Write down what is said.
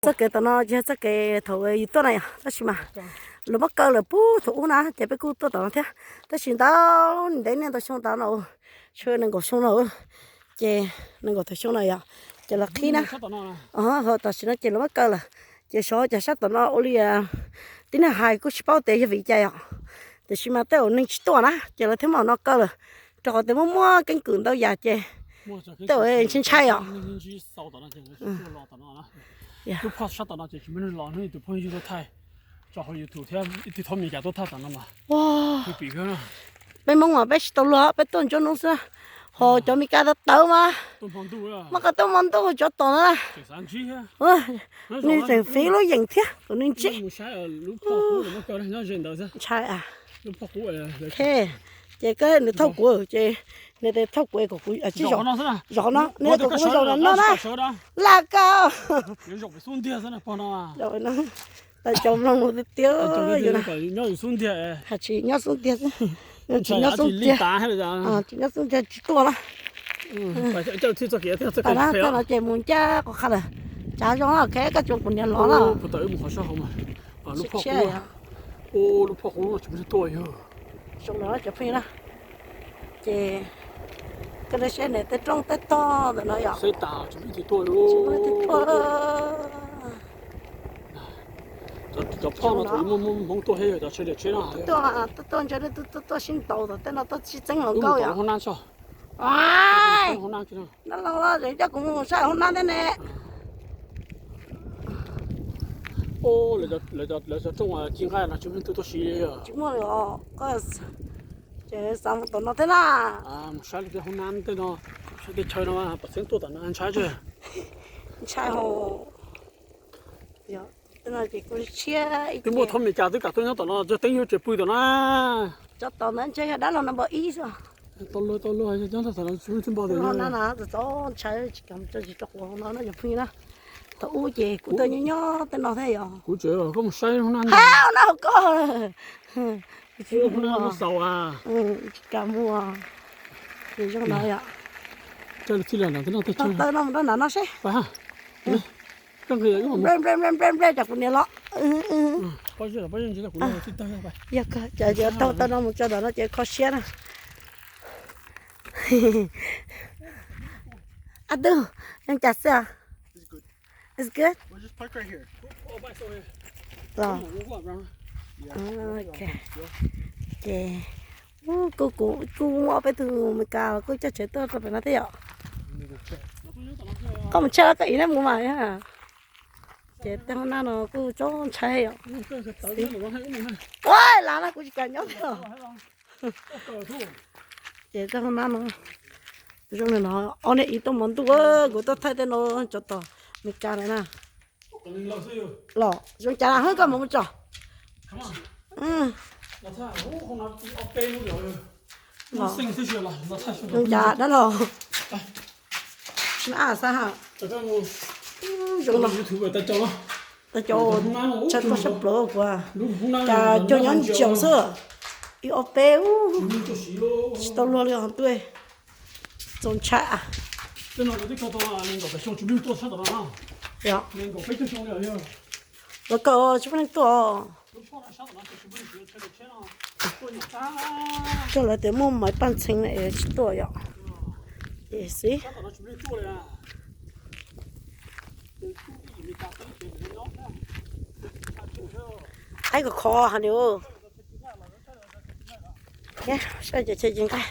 Txoj kev tom no ces yog txoj kev thaum yus tuaj na yom, tab sis mas lawv muab kaw lawm puag thaum ub na ces peb kuj tuaj tom no thiab. Tab sis ntau ntev niaj ntau xyoo tom no, tshwj nees nkaum xyoo no, ces nees nkaum tawm xyoo no yom, ces lawv qhib na. Tam sim no ces lawv muab kaw lawm, ces xyov cas sab tom no ua li tib neeg hais kuj tsis paub tias yog vim cas yom. Tiam sis mas tej zaum neeg tsis tuaj na ces lawv thiaj muab no kaw lawm, rau qhov tias muaj muaj keeb kwm ntau yam ces tej zaum ntshai ntshai os. Peb Hmoob mas peb tsis tau luag, peb tuaj Nruab Hnub xwb, ho cov Mes Kas tawv tawv mas muaj qhov tuaj hmo ntuj tsov tom na, nws tseem fiv lub yeem thiab kom nws ntsib. Ntshai. Ces koj nws thauj kuv ces nws tias thauj kuv kom kuv zov no, nws tias kom kuv zov no na. Laj kawg. Tawm cov mloog mus tiag tiag, hais tsis nyob xub ntiag xwb, tsis nyob xub ntiag, tsis nyob xub ntiag tsis tuaj na. Tam no ces mus ncaj qhov qha lawm, tsav zoo, koj tsuas kuv niam los na. Zoo no cov phooj ywg na, ces koj saib ne, tej roob tej tog ntawm no yom, tsis muaj leej twg tuaj. Cov phauj no thaum ub muaj Hmoob tuaj thiab, cov tsheb liam tsheb no tuaj, tuaj ntshe tuaj sib ntaus tom tej no tuaj sib txeeb hluas nkauj yom. Dab laug los tseem coj kuv mus saib hauv nab thiab ne. Lawv cov rooj ci nqaij no tsis muaj leej twg tuaj siv li. Tsis muaj li os, koj ces xav mus tom no thiab na. Mus saib li tej hauv nab tej no, saib tej chaw no pom txeeb tuaj tom no ntshai tsis. Ntshai hos. Tej no ces kuv tshiab ib twb muaj thoob Mes Kas twb kam tuaj nyob tom no, cov teeb yuav tseem pw tom no. Cov tom ntawd ntshe yog dab laug number ib xwb. Tau luag, tau luag, nyob tom no tsis muaj tib npaug li. Hauv nab no txaus ntshai, tsis kam mus tso tsis tso quav hauv no no cov phooj ywg na. Thaum ub ces kuv tuaj nyob nyob tej no thiab yom. Kuv tseem koj mus saib hauv nab, hauv nab hauv ko. Tsis kam mus. Ces zoo no yom. Tawm no mus rau nram no seb. Nplej nplej nplej nplej, cas kuv niam los. Yog kawg, cas tau tawm no mus tso tom no ces kho siab na. A tug, zoo cas xwb? It's good. Los, ok. Ces kuj kuv kuj muaj ob peb tug Mes Kas los kuj coj tsheb tuaj rau pem no thiab yom. Koj mus tshaj los koj ib nab mus mas. Ces tej hauv nab no kuj tsob ntshai yom. Ua las na kuv tsis kam nyob thiab. Ces tej hauv nab no zoo li no, ob niag ib tuaj hmo ntuj, kuv tuaj thaij tej no tso tom Mes Kas lawm na. Los zoo cas hwb koj mus mus tso. Zoo cas dab laug. Xab ha. Zoo no. Tau cov tshaj tuaj sab plaws kuv, cas cog nyob ntsaum xwb. Ib ob peb, tsis tau luag li os ntuj. Txaus ntshai. Los kawm tsis muaj neeg tuaj. Coj lawv tias muaj maiv paj ntxhee na es tsis tuaj yom. Es xwb. Aib kom khov ha ni. Saib ces chaw ci nqaij.